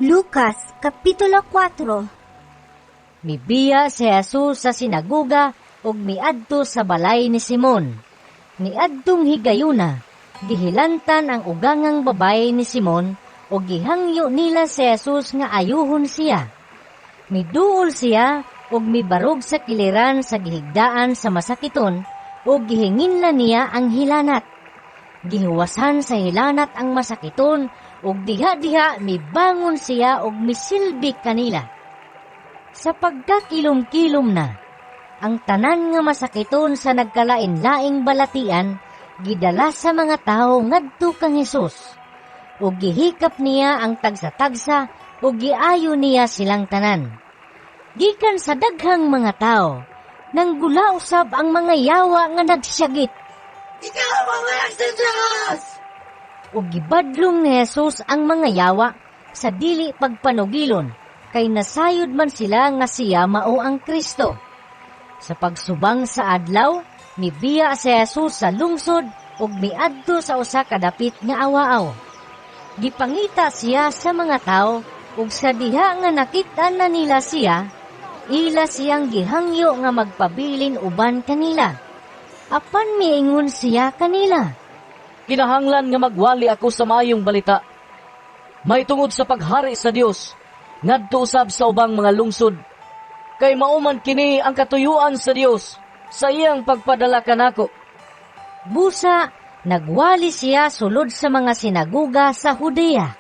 Lucas Kapitulo 4. Mibiya si Jesus sa sinagoga ug miadto sa balay ni Simon. Niadtong higayuna, gihilantan ang ugangang babae ni Simon ug gihangyo nila si Jesus nga ayuhon siya. Miduol siya ug mibarog sa kiliran sa gihigdaan sa masakiton ug gihinginla niya ang hilanat. Gihuwasan sa hilanat ang masakiton ug diha-diha mibangon siya ug misilbi kanila. Sa pagkakilom-kilom na, ang tanan nga masakiton sa nagkalain-laing balatian gidala sa mga tawo ngadto kang Hesus. Ug gihikap niya ang tagsa-tagsa ug giayo niya silang tanan. Gikan sa daghang mga tawo, nanggula usab ang mga yawa nga nagsyagit. Ikaw ang anak sa Diyos! Ug gibadlong ni Jesus ang mga yawa sa dili pagpanugilon kay nasayod man sila nga siya mao ang Kristo. Sa pagsubang sa adlaw, mibiya si Jesus sa lungsod ug miadto sa usa ka dapit nga awaaw. Gipangita siya sa mga tawo ug sa diha nga nakit-an na nila siya, ila siyang gihangyo nga magpabilin uban kanila. Apan miingon siya kanila, "Kinahanglan nga magwali ako sa maayong balita mahitungod sa paghari sa Dios ngadto usab sa ubang mga lungsod. Kay mao man kini ang katuyuan sa Dios sa iyang pagpadala kanako." Busa, nagwali siya sulod sa mga sinaguga sa Judea.